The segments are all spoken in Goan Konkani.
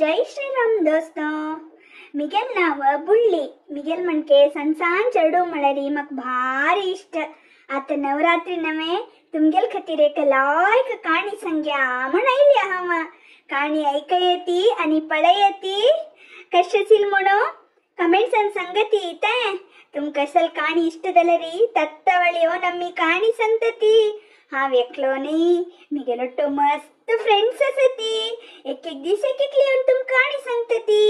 जय श्रीराम दोस्तों। मिगेल नाव बुಳ್ಳಿ मिगेल मनके सनसान चेडू मळरी मक भारी इष्ट। आत नवरात्रि नवे तुमगेल खातीर एक लायक काणी संग्या म्हण आयल्या हांव। काणी ऐकयती आनी पळयती कशें म्हणून कमेंट्सान संगती तें तुम कसल काणी इष्ट जाल्यारी तत्तवळयो नम्मी काणी सांगतती। हांव एकलो न्ही, मिगेलो मस्त फ्रेंड्स आसती। एक एक दीस एक एक येवन तुम काणी सांगतती।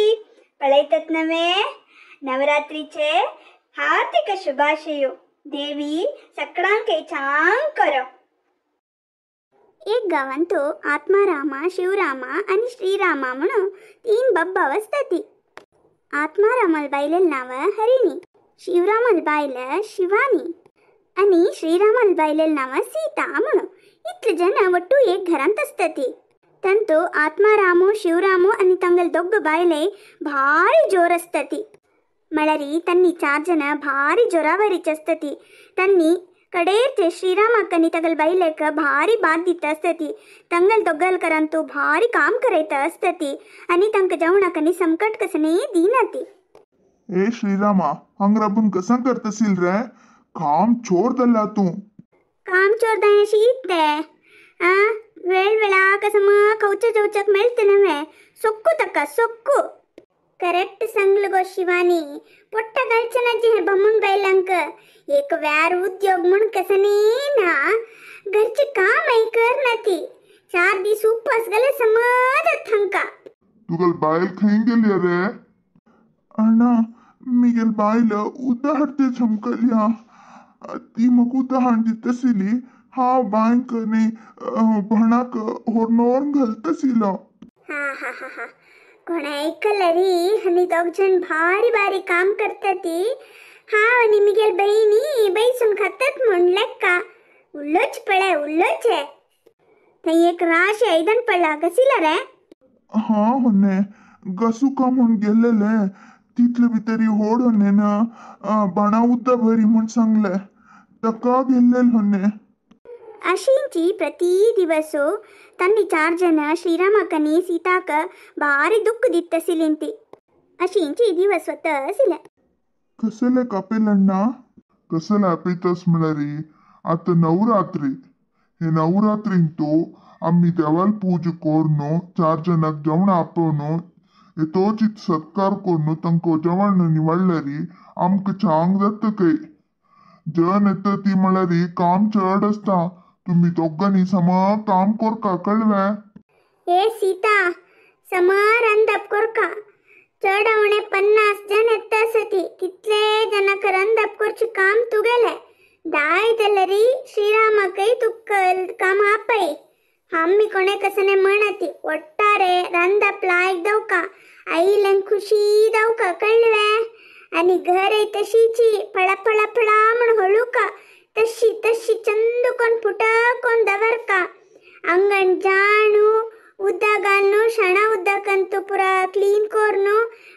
पळयतात नवे नवरात्रीचे हार्दिक शुभाशयो। देवी सगळ्यांक चांग करो। एक गांवांत आत्मारामा, शिवरामा आनी श्रीरामा म्हणून तीन बब्बा वसताती। आत्मारामाल बायलेल नाव हरिणी, शिवरामाल बायल शिवानी आनी श्रीरामाल बायलेल नाव सीता म्हणून इतले जण ಒಟ್ಟು एक घरांत असताती। ತಂತು ಆತ್ಮಾರಾಮು, ಶಿವರಾಮು आनी ತಂಗಲ್ ದೊಗ್ಗ ಬಾಯಲೆ ಭಾರಿ ಜೋರ್ असताती। मळरी तन्नी चार जन भारी जोरावरीच असताती। तन्नी कडेरचे श्रीरामाकनी तगल बैलेक भारी बात दित असताती। तंगल दोग्गल करांतू भारी काम करयत असताती आनी तांकां जेवणाकनी संकट कसने दिनाती। ए श्रीरामा, हंग राबून कसं करतसील रे? काम चोर दल्ला तू। काम चोर दायशी इत्ते आ वेळ वेळाक सम खवच्या जेवच्याक मेळत नव्हे। सोक्कू तक्का सोक्कू करेक्ट सांगल गो शिवानी। पोट्टा घालचे हे बमून बैलांक एक व्यार उद्योग म्हण कसने ना घरचे काम ऐ कर ना ती। चार दीस उपास गेले समजत थांका। तुगल बायल खंय गेली रे? अण्णा, मिगेल बायल उद्दा हाडते चमकल्या। ती म्हाका उद्दा हाडून दिताशिल्ली। हांव बांयक न्ही भणाक व्हरून घालताशिल्लो। हा हा हा हा, कोण ऐकलं रे? आनी दोग जण भारी भारी काम करतात। हांव आनी मिगेल बहिणी बैसून खातात म्हूण लेक्का। उल्लोच पळय उल्लोच थंय एक राशी आयदन पडला घसिला रे? हा होने घसुका म्हूण गेलेले तितले भितर होड होने ना बाणा उद्दा भरी म्हूण सांगले ताका गेल्लेले होने। अशींची प्रति दिवसो तन्नी चार जन श्रीरामाकनी सीताक भारी दुःख दित्तसिलिंती। अशींची दिवस वतसिले। कसले कापेलण्णा? कसले आपयतास म्हळ्यारी आतां नवरात्री। हे नवरात्रींतू आमी देवाल पूजा करून चार जणांक जेवण आपोवन येतोचीत सत्कार करून तांकां जेवण निवडल्यारी आमकां चांग जाता खंय। जन येता ती म्हळ्यारी काम चड आसता। तुम्ही दोगांनी समा काम कोरका कळवे? ए सीता, समा रांदप कोरका। चड उणे 50 जण येता आसती। कितले जणांक रांदप करचें काम तुगेलें। दाय जाल्यारी श्रीरामाकय तुका काम आपय। आमी कोणे कसने म्हणती ಒಟ್ಟಾರೆ रांदप लायक दवका, आयिल्ल्यांक खुशी दवका कळवे? आनी घरय तशीची फळा फळा फळा म्हण हळुका तशी तशी चंद कोण फुट कोण दवरका। अंगण जाणू उद्दा घालनू शेणा उदकांतू पुरा क्लीन करून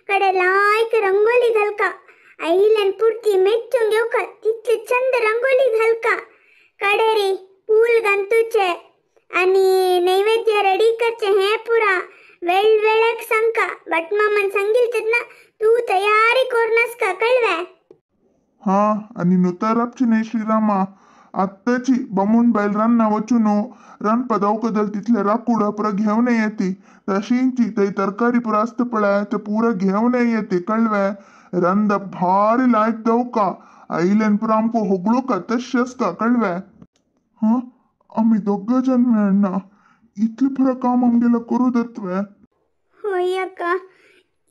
कडे लायक रंगोली घालका। आयिल्ल्यान पुरती मेच्चून घेवका तितले चंद रंगोली घालका। कडेरी फूल घालतुचे आनी नैवेद्य रेडी करचे हे पुरा वेळ वेळाक सांगका। भटमामान सांगिल तेन्ना तू तयारी करून कळवे? हा आनी नुतर राबची न्ही श्रीरामा। आत्ताची बमून बायल रान्ना वचून रांदपा दवकदल तितले राकूड पुरा घेवन येती। तशींची थंय तरकारी पुरा आसता पळय ते पुरा घेवन येती कळवे? रांदप भारी लायक दवका। आयिल्ल्यान पुरा आमकां होगळुका तशें आसता कळवे? हा आमी दोग जण मेळना इतलें पुरा काम आमगेलें करूं दत्वे? हय अक्का,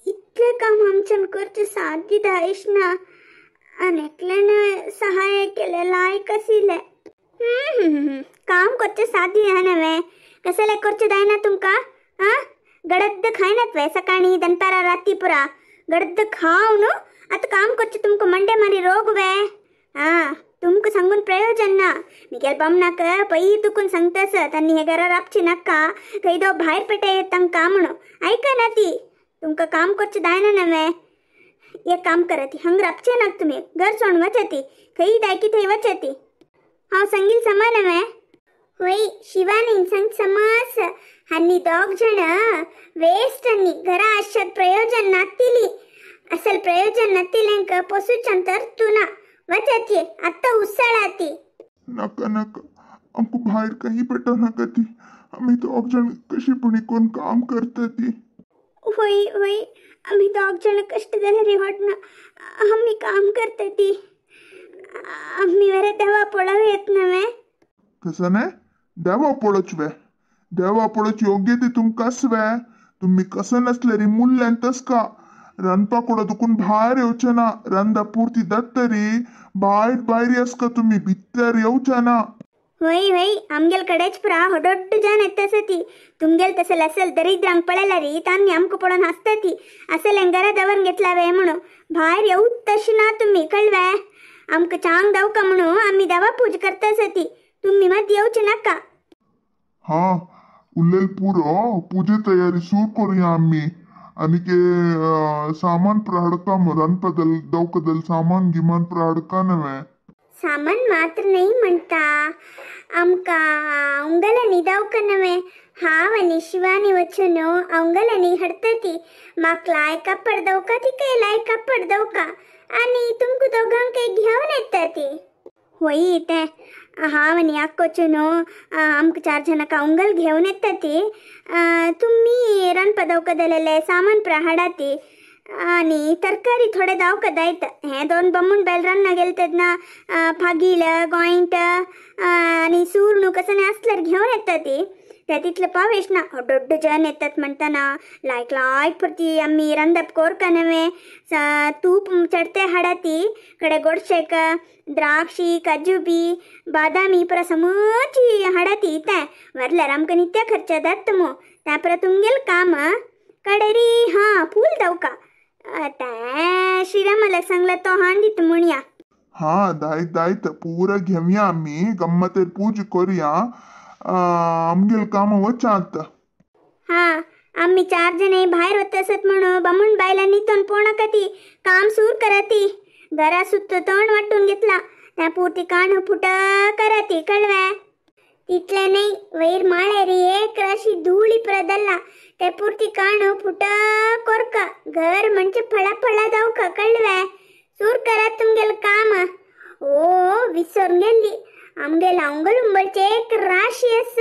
इतलें काम आमच्यान करचें साध्य दायश ना। आनी एकल्यान सहाय केलें लायक आशिल्लें। काम करचें साध्य आहा नव्हे? कसलें करचें जायना तुमकां? आं गडद खायनात वे सकाळीं दनपारां राती पुरा गडद खाव न्हू। आतां काम करचें तुमकां मंडे मारी रोग वे? आं तुमकां सांगून प्रयोजन ना। मिगेल बामणाक पयर दुखून सांगतास तांणी हे घरा राबचें नाका, खंय दो भायर पेटे तांकां म्हणून आयकना ती। तुमकां काम करचें जायना नव्हे? एक काम करत हंग राबचें नाका तुमी, घर सोडून वचती खंय दायकी थंय वचती। हांव सांगील समा नव्हे? होय शिवानी सांग समज हन्नी दोग जण वेस्ट अन्नी घरा आशात प्रयोजन नातिली असल प्रयोजन नातिल्यांक पोसूच्यान तर तुना वचत ये आत्ता उसळाती. नका नका आमकां भायर काही पेटो नाका ती आमी दोग जण कशी पुणी कोण काम करता ती. होय होय आमी दोग जण कष्ट जाल्यार वाटना आमी काम करता ती. आमी वरे देवा पळोवं येत नवे. कसं नाही देवा पळोवच वे देवा पळोवच योग्य ती तुमकांच वे तुम्ही कसं नसले री मूल्यान तस का रांदपा कुडो दुखून भायर येवचें ना रांदा पुरती दत्तरी भायर भायर येसका तुम्ही भितर येवचे ना. होय होय आमगेल कडेच पुरा होडोड्ड जण येत ती तुमगेल तसं असल दरिद्रांक पळयला री तांणी आमकां पळोवन हासता ती असल घरा दवरून घेतला वे म्हणून भायर येवच तशी ना तुम्ही कळवे आमकां चांग दवका म्हणून आमी देवा पूज करता ती तुम्ही मात येवचे नाका. हा उरलेल पुरो पूजे तयारी सुरू करूया आम्ही आणि के सामान पुरा हाडका रांदपा दवकदल सामान गिमान पुरा हाडका नव्हे. सामान मात्र नाही म्हणता आमकां उंगलांनी दवका नव्हे हांव आनी शिवानी वचून अंगलांनी हाडटा ती म्हाका लाय कापड दवका तिकाय लाय कापड दवका आनी तुमकां दोगांकय घेवन येता ती. होय तें हांव आनी आक्को वचून आमकां चार जाणांक उंगल घेवन येता ती तुमी रांदपा दवका जालेलें सामान पुरा हाडा ती आनी तरकारी थोडे दावका दायत हें दोन बम्मूण बैल रान्ना गेले तेन्ना फागील गोंयट आनी सूर्ण कसं आसल्यार घेवन येता ती त्या तितले पावेश ना दोड्ड जण येतात म्हणताना लायक लायक पुरती आमी रांदप कोरका नव्हे तूप चडते हाडा ती कडे गोडशेक द्राक्षी काजू बी बादामी पुरा समची हाडा ती तें वरल्यार आमकां नित्या खर्च जाता मू त्या पुरा तुमगेल काम कडेरी हां फूल दवका तें श्रीरामाला सांगला तो हाण दिता म्हणया. हा दायत दायत पुरा घेवया आमी गम्मतेर पूज करूया आमगेल काम वचा आतां. हा आम्ही चार जण भायर वत आसत म्हणून बामूण बायलांनी नितोन पोवनाका ती काम सूर कराती घरा सुद्दां तण वांटून घेतला त्या पुरती काण फुट कराती कळवे तितले नाही वैर माळ्यार एक राशी धुळी प्रदल्ला ते पुरती काण फुट कोरका घर म्हणजे फळा फळा जावका कळवे सूर करात तुमगेल काम. ओ विसरून गेली आमगेल अंगल उंबळचे एक राशी आस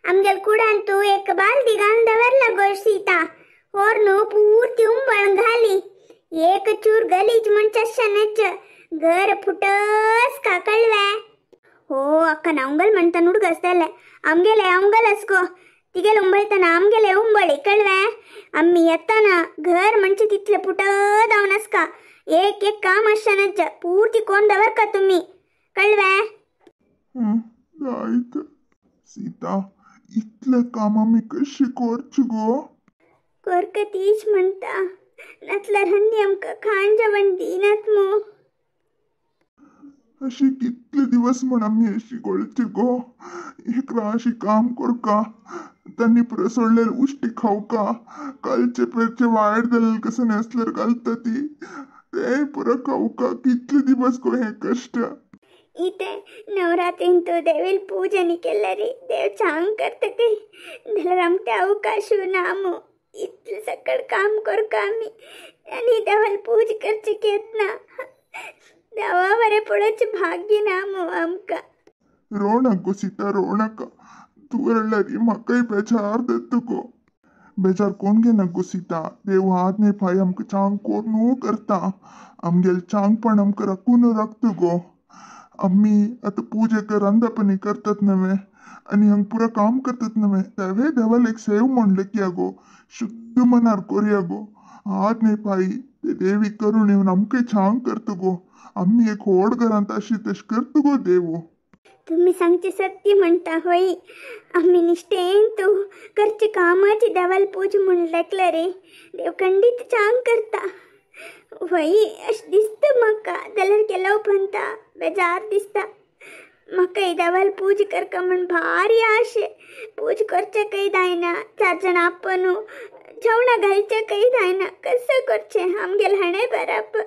आमगेल कुडान तू एक बालदी घालून दवरला गो सीता होर्नु पूर्ती उंबळ घाली एक चूर गलीज म्हणचे शनच घर फुटस का कळवे. हो अक्कन अंगल म्हणताना हुडगसतले आमगेले अंगल असगो तिगेल उंबळताना आमगेले उंबळी कळवे आम्ही येताना घर म्हणजे तितले फुट जावन आसका एक एक काम आसनच पूर्ती कोण दवर का तुम्ही कळवे. जायत सीता इतले काम आमी कशी करची गो. कोरका तीच म्हणता नातल्यार हन्नी आमकां खाण जेवण दिनात मू. अशी कितले दिवस म्हण आमी अशी गोळची गो एक राशी काम करका तांणी पुरो सोडलेले उश्टी खावका कालचे पेरचे वायर जालेले कसं नासल्यार घालता ती ते पुरो खावका कितले दिवस गो हे कष्ट. इथे नवरात्रींतू देवील पूजनी केलं रे देव चांग करता ते जाल्यार आमकां अवकाश ना मू इतलें सकळ काम करका आमी आनी देवाल पूज करची घेत ना देवा बरें पळोवचें भाग्य ना मू आमकां. रोवनाक गो सीता रोवनाका तूं रडल्यार म्हाकाय बेजार जाता गो. बेजार कोण घेना गो सीता देव हात न्ही फाय आमकां चांग कोरून करता आमगेल चांगपण आमकां राखून राखता गो. आमी आतां पुजेक रांदपणी करतात नव्हे आनी हांगा पुरा काम करतात नव्हे तेवे देवाक एक सेव म्हणलें की गो शुद्ध मनार करुया गो हात न्ही पाई ते देवी करून येवन आमकां छान करता गो आमी एक व्हड घरांत अशी तशें करता गो देव. तुम्ही सांगचे सत्य म्हणता होय आमी निश्ठेन तूं करचे कामाची देवाल पूज म्हूण लेखले रे देव खंडीत चांग करता. होय अशें दिसता म्हाका जाल्यार केलो उपरांत बेजार दिसता म्हाका देवाल पूज करका म्हूण भारी आशे पूज करचें काय जायना चार जाणां आपोवन जेवणां घालचें काय जायना कसं करचें आमगेलें हाणें बराबर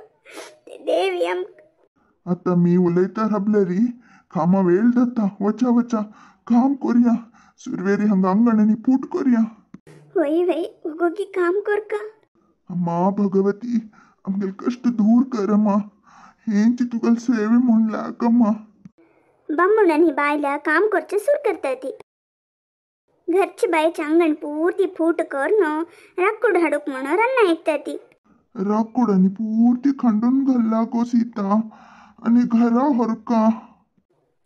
देवी आमकां. आतां मी उलयता राबले री कामा वेळ जाता, वचा वचा काम करूया, सुरवेरी हांगा आंगणांनी पूट करूया. वय वय ओगोगी काम करका. अम्मा भगवती आमगेले कश्ट दूर कर अम्मा, हेंची तुगेले सेवे म्हूण लाग अम्मा. बामण आनी बायलां काम करचें सुरू करता ती. घरची बायचें आंगण पुर्ती फूट करून राकूड हाडूंक म्हणून रान्ना येता ती. राकूड आनी पुर्ती खंडून घाल्ला गो सीता, आनी घरा व्हरका.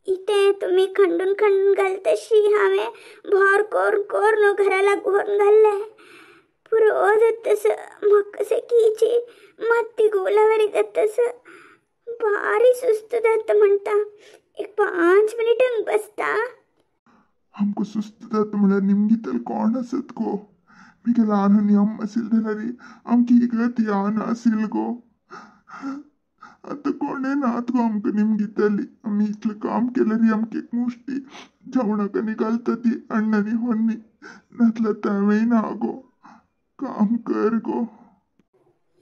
इतें तुमी खंडून खंडून घालतशी हांवें भोर करून करून घरा व्हरून घाल्लें. पुरो जातस म्हाका सखीची मात्ती गोलावरी जातस, भारी सुस्त जाता म्हणटा. एक 5 मिनटांक बसता. आमकां सुस्त जाता म्हळ्यार निमगितले कोण आसत गो? मिगे ल्हान आनी अम्मा आशिल्ली जाल्यार आमची ही गती नाशिल्ली गो. आतां कोणें नात गो आमकां निमगितली. आमी इतलें काम केल्यार आमकां एक मुश्टी जेवणाक आनी घालता ती अण्णानी होन्नी, नातल्यार तेंवूय ना गो. काम कर गो.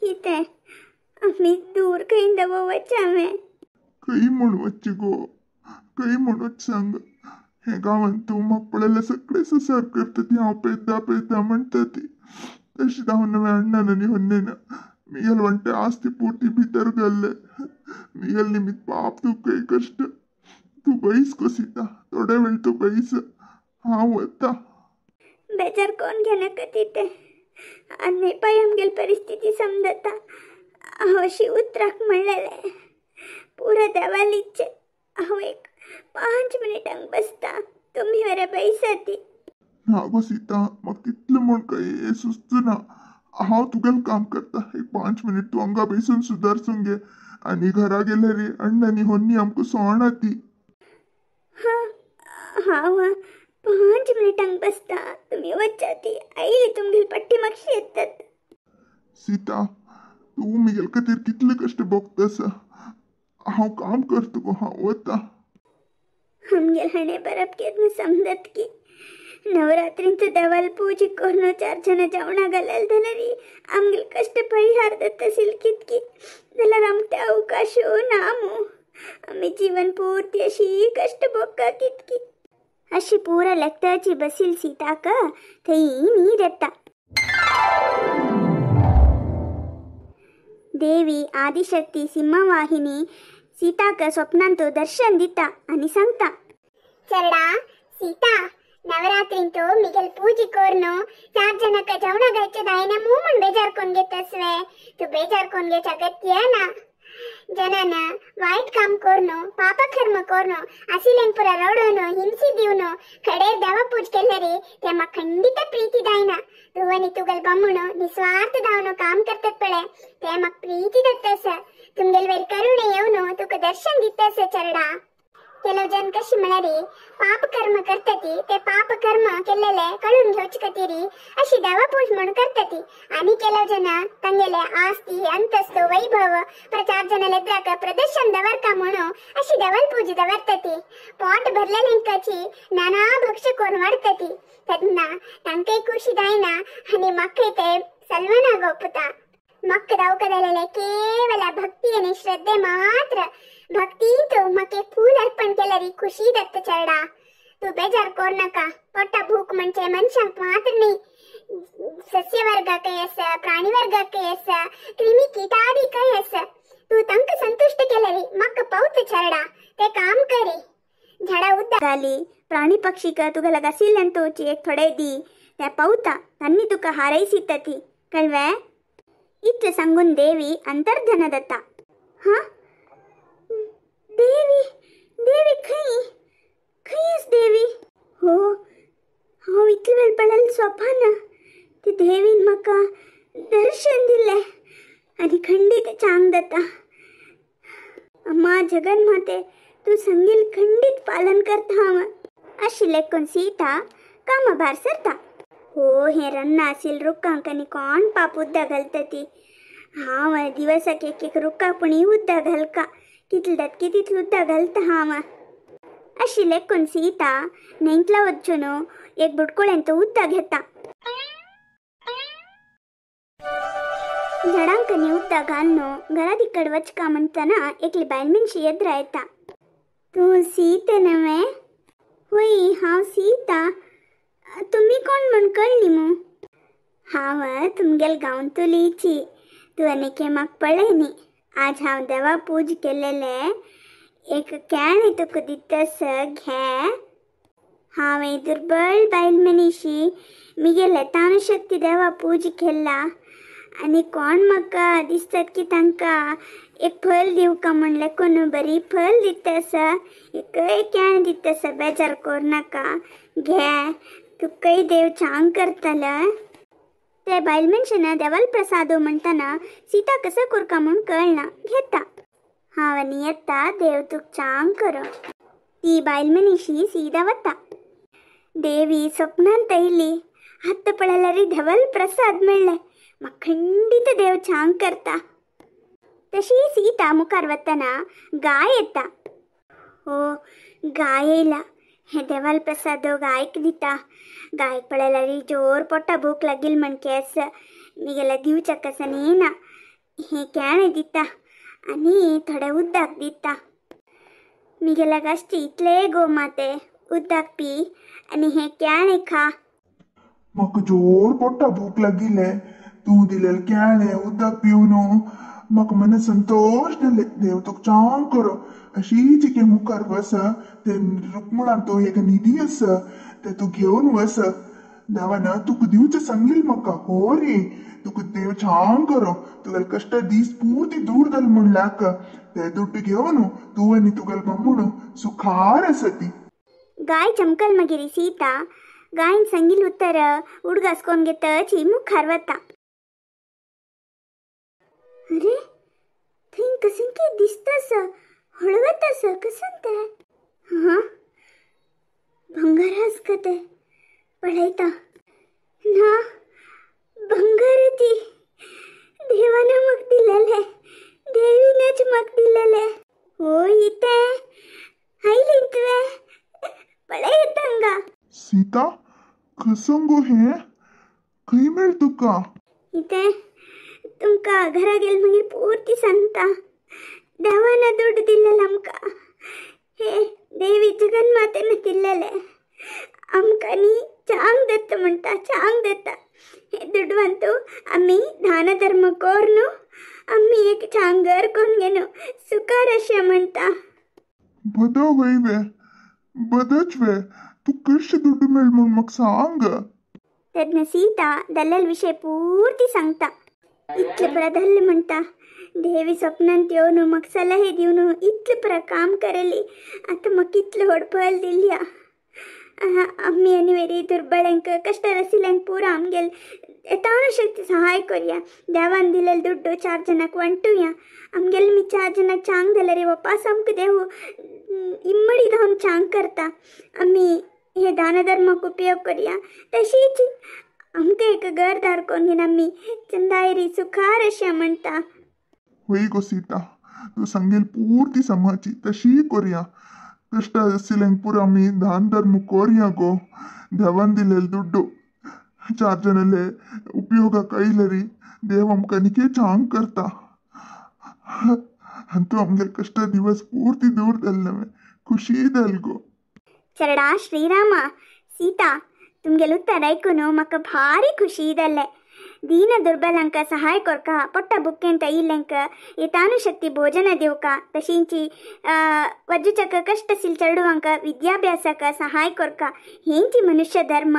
इतें आमी दूर खंय दवरचें हांवें? खंय म्हूण वचचें गो, खंय म्हूण वच सांग? हे गांवांत तूं म्हाका पळयल्यार सगळे संवसार करता ती, हांव पेद्दा पेद्दा म्हणटा ती. तशें जावन हांवें अण्णान आनी होन्नेन मिगेल वण्टे आस्ती पुर्ती भितर घाल्ले. मिगेल निमित्त पाप तुका कश्ट. तूं बैस गो सीता, थोडे वेळ तूं बैस, हांव वता. बेजार कोण घेनाका तितें, आनी पळय आमगेली परिस्थिती समजता. हांव अशी उतराक म्हणलेलें पुरो देवाली इच्छे. हांव एक 5 मिनटांक बसता, तुमी बरें बैसाती. ना गो सीता, म्हाका तितलें म्हूण कांय सुस्त ना. हांव तुगेलें काम करता. एक 5 मिनट तूं हांगा बेसून सुदारसून घे, आनी घरा गेल्यार अण्णा आनी होन्नी आमकां सोणा ती. हांव 5 मिनटांक बसता, तुमी वचाती. आयली तुमगेली पट्टी मातशी येतात. सीता तूं मिगेले खातीर कितले कश्ट भोगता. हांव काम करता गो, हांव वता. आमगेल हाणें बरप केन्ना समजत की नवरात्रींत देवाल पूजा करून 4 जाणां जेवणां घालले जाल्यार आमगेले कश्ट परिहार जाता आशिल्ले कितकी, जाल्यार आमकां ते अवकाश ना मू. आमी जीवन पुर्ती अशी कश्ट भोगता कितकी. अशी पुरा लेखताची बसील सीताक थंय न्हीद येता. देवी आदिशक्ती सिंहवाहिनी सीताक स्वप्नांत दर्शन दिता आनी सांगता, चरडा सीता, नवरात्रींत मिगेल पूजे करून 4 जणांक जेवणां घालचें जायना मू म्हूण बेजार कोण घेतसवे? तूं बेजार कोण घेवच्या अगत्य ना. जनान वायट काम करून पापकर्म करून आशिल्लें पुरा रडोवन हिंसे दिवन खडेर देवा पूज केल्यार ते म्हाका खंडित प्रीती जायना. तूं आनी तुगेल बामण निस्वार्थ जावन काम करतात पळय, ते म्हाका प्रीती जाता. तुमगेल वयर करुणे येवन तुका दर्शन दिता चरडा. ಕೆಲವು ಜನ ಕಶಿ म्हळ्यार पाप कर्म करतात, ते पाप कर्म केल्लेले कळून घेवचे खातीर अशी देवा पूज म्हणून करतात. आनी ಕೆಲವು जन तांगेले आस्ती अंतस्ತು वैभव 4 जण लेद्राक प्रदर्शन दवरका म्हणून अशी देवाल पूज दवरतात. पोट भरलेल्यांकाची नाना भक्ष कोण वाडतात, तेन्ना तांकांय खुशी जायना आनी म्हाकाय ते सलवना गोपुता. मक्क दावकदलेले केवಲ ಭಕ್ತಿ आणि ಶ್ರದ್ಧೆ ಮಾತ್ರ. ಭಕ್ತಿಂತು ಮಕ್ಕೆ फूल अर्पण केल्यारी खुशी दत्त चरडा. तू बेजार कोरनका. पोट्टा भूक म्हणजे मनुष्यांक मात्र न्ही, सस्यवर्गाकय आसा, प्राणीवर्गाकय आसा, क्रिमी कीटादिकय आसा. तू तांकां संतुष्ट केल्यारी मक्क पौत चरडा, ते काम करी. झाडा उद्दा घाली प्राणी पक्षीक तुका लगासिल्ल्यान एक थोडे दी, ते पवता तांणी तुका हारयसिता ती, कळवें? इतलें सांगून देवी अंतर्धन दत्ता. हा देवी, देवी खंय खंय आस देवी? हो हांव इतले वेळ पळयलें स्वपान ते देवीन म्हाका दर्शन दिलें आनी खंडीत चांग दत्ता. अम्मा जगन्माते, तूं सांगील खंडीत पालन करता हांव. अशी लेखून सीता कामा भायर सरता. हो हें रन्ना आशिल्ल रुखांक आनी कोण पाप उदक घालता ती. हांव दिवसाक एक एक रुखाक पूण उदक घालका, कितलें जातकी तितलें उदक घालता हांव. अशी लेखून सीता न्हंयतलो वचून एक बुडकुळेंत उदक घेता. झाडांक आनी उदक घालून घरा तिकड वचका म्हणटना एकली बायल मनशी येद्रा येता. तूं सीता नवे? होय हांव सीता. तुमी कोण म्हूण कळ्ळी मू? हांव तुमगेल गांवतुलीची. तूं आनी म्हाका पळय न्ही. आज हांव देवा पूज केलेले एक केळें तुका दितस घे. हांव दुर्बळ बायल मनीशी मिगेले तानुशक्ती देवा पूज केला आनी कोण म्हाका दिसतात की तांकां एक फल दिवका म्हणलें कोण बरी फल दिता आसा एकय केळें दिता आसा. बेजार करनाका घे तुकाय देव चांग करतले. ते बायल मनशान देवाल प्रसाद म्हणटना सीता कसं करका म्हूण कळना घेता. हांव आनी येता देव तुका चांग करो. ती बायल मनीशी सीदा वता. देवी स्वप्नांत आयली. आत्तां पळयल्यार धवल प्रसाद मेळ्ळें. म्हाका खंडीत देव चांग करता. तशी सीता मुखार वतना गाय येता. हो गाय येयला. हे देवाल प्रसाद गायक दिता. गायक पळयल्यार जोर पोटा भूक लागिल म्हण केस मिगेल्या दिवच्या कसन येना. हे केळें दिता आनी थोडें उदक दिता. मिगेल्या गाश्टी इतले गो माते उदक पी आनी हें केळें खा. म्हाका जोर पोटा भूक लागिल्लें. तूं दिलेलें केळें उदक पिवन म्हाका मन संतोश जालें. देव तुका चांग करो. अशीच एके मुखार वस ते रुक्मणान तो एक निधी आसा ते तूं घेवन वस. देवान तुका दिवचें सांगील म्हाका. हो रे तुका देव छान करो. तुगेले कश्ट दीस पुर्ती दूर जाले म्हणल्याक ते दुड्ड घेवन तूं आनी तुगेले बामूण सुखार आसती. गाय चमकल मगेर सीता गायन सांगिल उत्तर उडगास कोण घेतची मुखार वता. अरे थंय कशें कितें दिसता आसा हळवत आसा कशें तें? हां भंगार आसा तें पळयता. ना भंगार ती देवान म्हाका दिलेलें. देवीनच म्हाका दिलेलें. हो इतें आयली तुवें पळयता हांगा. सीता कसं गो हें खंय मेळ तुका? इतें तुमकां घरा गेल मागीर पुर्ती सांगता. देवान दुड्ड दिल्लेलें आमकां. हे देवी जगन्मातेन दिल्लेलें आमकां न्ही चांग दत्त म्हणटा चांग दत्ता. हे दुडवांतू आमी दान धर्म कोर न्हू आमी एक चांग घर कोन्न घेनु सुखार अशें म्हणटा. बदो वय वे बदच वे तूं कशें दुड्ड मेळ म्हूण म्हाका सांग. तेन्ना सीता दल्लेल विशय पुर्ती सांगता. इतलें पुरा धल्लें म्हणटा. देवी स्वप्नांत येवन म्हाका सलहे दिवन इतलें पुरा काम करली. आतां म्हाका इतलें व्हड फल दिल्या. आमी आनी वेरी दुर्बळ्यांक कश्ट आशिल्ल्यांक पुरा आमगेल येतानु शक्ती सहाय करया. देवान दिलेले दुड्डू चार जणांक वांटुया. आमगेले मी चार जणांक चांग जाल्यार वपास आमकां देव इम्मडी धांवन चांग करता. आमी हे दान धर्माक उपयोग करया. तशीच आमकां एक घरदार कोन्न घेवन आमी चंदायरी सुखार अशें म्हणटा. होय गो सीता तूं सांगेल पुर्ती समाची तशी करया. कश्ट आशिल्ल्यांक पुरो आमी दान धर्म करया गो. देवान दिलेले दुड्डू चार जणांले उपयोगाक आयले देव आमकां आनीकय चांग करता. आनी तूं आमगेले कश्ट दिवस पुर्ती दूर जाले नवे खुशी जाल गो. चरडा श्रीरामा सीता तुमगेल उत्तर आयकून म्हाका भारी खुशी जालें. दीन दुर्बलांक सहाय कोरका पोट्ट बुक्केंत आयिल्ल्यांक येतानुशक्ती भोजन दिवका तशींची वज्जुचक कश्ट आशिल्ल्या चेडवांक विद्याभ्यासाक सहाय कोरका हेंची मनुष्य धर्म.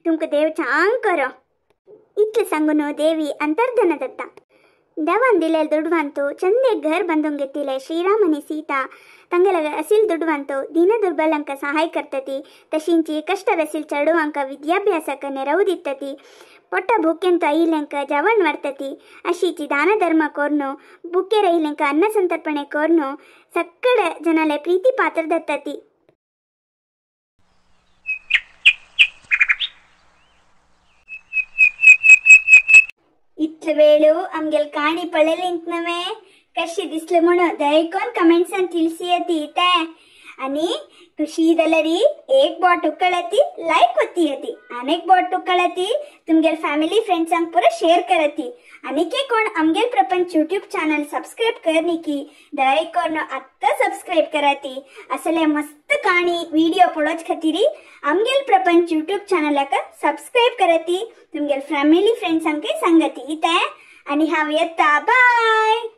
तुमकां देव चांग करो. इतलें सांगून देवी अंतर्धन जाता. देवान दिलेले दुडवांतू चंद एक घर बांदून घेतिल्ले श्रीराम आनी सीता तांगेले असील दुडवांतू दीन दुर्बलांक सहाय करतती तशींची कश्ट आशिल्ल्या चेडवांक विद्याभ्यासाक नेरव दितती पोट्ट भुकेंत आयिल्ल्यांक जेवण वाडटती अशीची दान धर्म कोरून भुकेर आयिल्ल्यांक अन्न संतर्पणे कोरून सगळे जनाले प्रीती पात्र दत्तती. इतले वेळू आमगेल काणी पळयली नवे कशी दिसले म्हणून दयकोन कमेंट्सान तिळसी येते आनी खुशी जाल्यारी एक बोट उकळती लायक वती अनेक बोट उकळती तुमगेल फॅमिली फ्रेंड्सांक पुरो शेअर करती. आनीक कोण आमगेल प्रपंच यूट्यूब चॅनल सबस्क्राईब करनी की दया करून आत्ता सबस्क्राईब करती. असले मस्त काणी व्हिडिओ पळोवचे खातीर आमगेल प्रपंच यूट्यूब चॅनलाक सबस्क्राईब करती, तुमगेल फॅमिली फ्रेंड्सांकय सांगती. इतें आनी हांव येता, बाय.